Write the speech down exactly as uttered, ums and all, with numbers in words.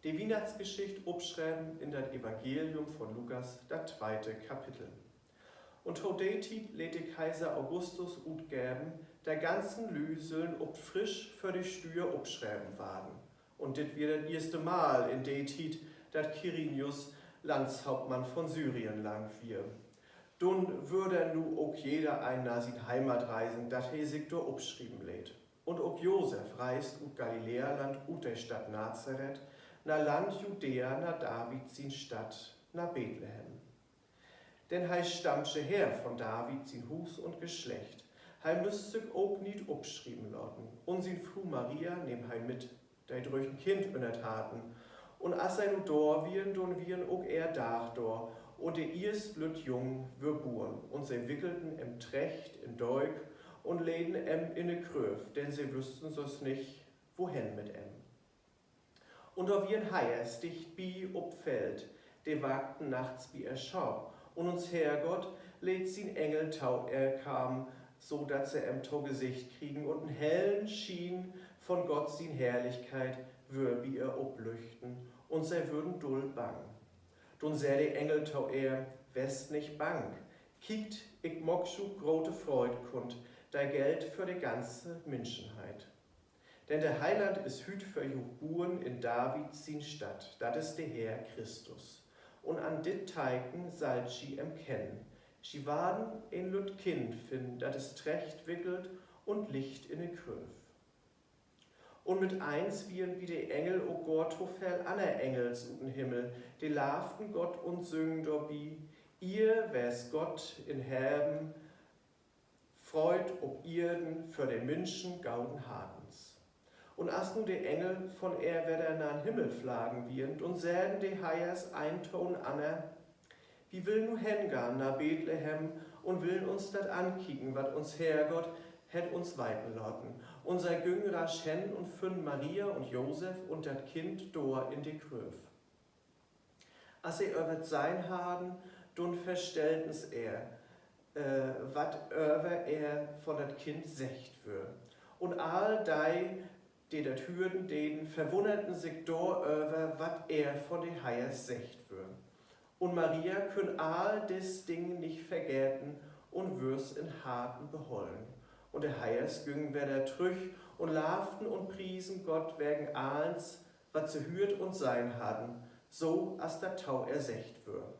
De Wiehnachtsgeschicht, opschreven in dat Evangelium von Lukas, dat tweite Kapitel. Un to de Tiet leet de Kaiser Augustus utgeven, de ganzen Lüüd süllen op frisch för de Stüer opschreven warden. Un dit wier dat eerste Mal in de Tiet, dat Quirinius Landshauptmann von Syrien langt wier. Dunn wöör denn nu ok jeder een na sien Heimat reisen, dat he sik dor opschrieven leet. Un ok Josef reist ut Galiläaland, ut de Stadt Nazareth, na Land Judäa, na David sien Stadt, na Bethlehem. Denn he stammt je her von David sien Huus un Geschlecht. He müss sik ok nich opschrieven laten. Un sien Fru Maria nehm he mit, de dröög en Kind ünner't Harten. Un as se nu dor wieren, dunn wieren ok ehr Daag dor. Un de eerst lütt Jung wöör buren. Un se wickelten em trecht in Dook un leden em in de Krööv, denn se wüssten sünst nich, wohen mit em. Un dor wieren Heiers dicht bi op Feld, de waakten nachts bi ehr Schaap. Un uns Herrgott leet sien Engel to ehr kamen, so dat se em to Gesicht kriegen, un en hellen Schien von Gott sien Herrlichkeit wöör bi ehr oplüchten, un se wöörden dull bang. Dunn sä de Engel to ehr: Weest nich bang. Kiekt, ik maak jo grote Freud kund, de gellt för de ganze Minschenheit. Denn de Heiland is hüüt för jo buren in David sien Stadt, dat is de Herr Christus. Un an dit Teiken sallt ji em kennen: Ji warden en lütt Kind finnen, dat is trechtwickelt un liggt in de Krööv. Un mit eens wieren bi de Engel ok gor to veel anner Engels ut den Himmel, de lavten Gott un süngen dorbi: Ihr wees Gott in Heven, Freud op Ierden för de Minschen goden Hartens. Un as nu de Engel von ehr wedder na'n Himmel flagen wieren, dunn säden de Heiers een to'n anner: Wi willen nu hengahn na Bethlehem un willen uns dat ankieken, wat uns Herrgott hett uns weiten laten. Un se güngen rasch hen un fünnen Maria un Josef un dat Kind dor in de Krööv. As se över dat sehn harden, dunn verstellten se ehr, äh, wat över ehr von dat Kind seggt wöör. Un all de, de dat hüren deden, verwunnerten sik doröver, wat ehr von de Heiers seggt wöör. Un Maria künn all disse Dinge nich vergeten un wöör se in Harten behollen. Un de Heiers güngen wedder trüch un lavten un priesen Gott wegen allens, wat se hürt un sehn harden, so as dat to ehr seggt wöör.